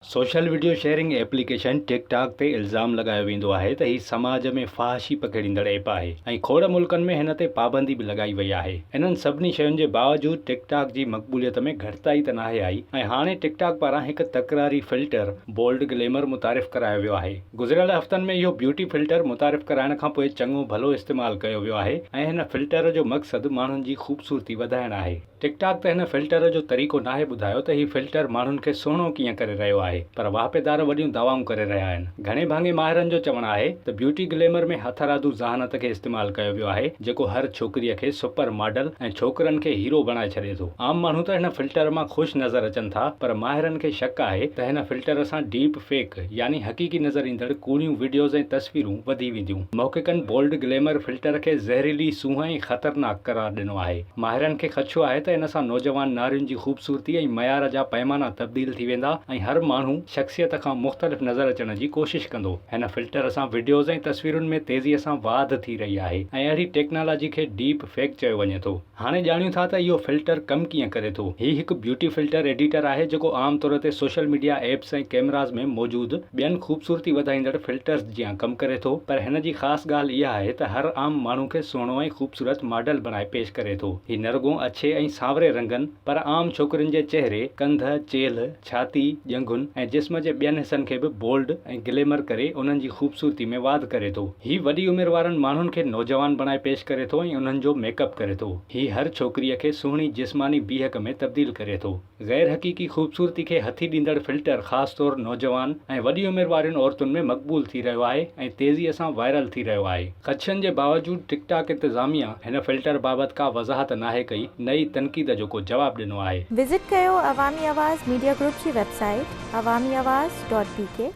Social video sharing application TikTok تي الزام لڳايو ويندو آهي ته هي سماج ۾ فحاشي پکيڙيندڙ ايپ آهي ۽ کوڙ ملڪن ۾ هن تي پابندي به لڳائي وئي آهي. انهن سڀني شين جي باوجود ٽڪ ٽاڪ جي مقبوليت ۾ گهٽتائي ته ناهي آئي ۽ هاڻي ٽڪ ٽاڪ پاران هڪ تڪراري فلٽر بولڊ گليمر متعارف ڪرايو ويو آهي. گذريل هفتن ۾ اهو بيوٽي فلٽر متعارف ڪرائڻ کانپوء چڱو ڀلو استعمال ڪيو ويو آهي ۽ هن فلٽر جو مقصد ماڻهن جي خوبصورتي وڌائڻ آهي. ٽڪ ٽاڪ ته هن فلٽر جو طريقو ناهي ٻڌايو ته هي فلٽر ماڻهن کي سهڻو ڪيئن ڪري رهيو آهي پر واهپيدار وڏيون دعوائون ڪري رهيا آهن. گهڻي ڀاڱي ماهرن جو چوڻ آهي ته بيوٽي گليمر ۾ هٿرادو ذهانت کي استعمال ڪيو ويو آهي جيڪو هر ڇوڪريء کي سپر ماڊل ۽ ڇوڪرن کي هيرو بڻائي ڇڏي ٿو. عام ماڻهو ته هن فلٽر مان خوش نظر اچن ٿا پر ماهرن کي شڪ آهي ته هن فلٽر سان ڊيپ فيڪ يعني حقيقي نظر ايندڙ ڪوڙيون وڊيوز ۽ تصويرون وڌي وينديون. محققن بولڊ گليمر فلٽر کي زهريلي سونهن ۽ خطرناڪ قرار ڏنو آهي. ماهرن کي خدشو آهي ته ان سان نوجوان نارين جي خوبصورتي ۽ معيار جا پئمانا تبديل ٿي ويندا ۽ هر ماڻهو شخصيت کان مختلف نظر اچڻ جي ڪوشش ڪندو. هن فلٽر سان وڊيوز ۽ تصويرن ۾ تيزي سان واڌ ٿي رهي آهي ۽ اهڙي ٽيڪنالاجي کي ڊيپ فيڪ چيو وڃي ٿو. هاڻي ڄاڻيون ٿا ته اهو فلٽر ڪم ڪيئن ڪري ٿو. هي هڪ بيوٽي فلٽر ايڊيٽر آهي جيڪو عام طور تي سوشل ميڊيا ايپس ۽ ڪئميراز ۾ موجود ٻين خوبصورتي وڌائيندڙ فلٽرز جيان ڪم ڪري ٿو پر هن جي خاص ڳالهه اها آهي ته هر عام ماڻهو کي سهڻو ۽ خوبصورت ماڊل بڻائي پيش ڪري ٿو. هي نه رڳو اڇي ۽ سانوري رنگن پر عام ڇوڪرين جي چهري، ڪنڌ، چيلهه، ڇاتي، ڄنگهن ۽ جسم جي ٻين حصن کي به بولڊ ۽ گليمر ڪري انهن جي خوبصورتي ۾ واڌ ڪري ٿو. هي وڏي عمر وارن ماڻهن کي نوجوان بڻائي پيش ڪري ٿو ۽ انهن جو ميڪ اپ ڪري ٿو. هي هر ڇوڪريء کي سهڻي جسماني بيهڪ ۾ تبديل ڪري ٿو. غير حقيقي خوبصورتي کي هٿي ڏيندڙ فلٽر خاص طور نوجوان ۽ وڏي عمر وارين عورتن ۾ مقبول ٿي رهيو آهي ۽ تيزيء سان وائرل ٿي رهيو آهي. خدشن جي باوجود ٽڪ ٽاڪ انتظاميا هن فلٽر بابت ڪا وضاحت ناهي ڪئي نه ئي تنقيد جو ڪو جواب ڏنو آهي. وزٽ ڪيو عوامي آواز ميڊيا گروپ جي website Awami Awaz dot B K.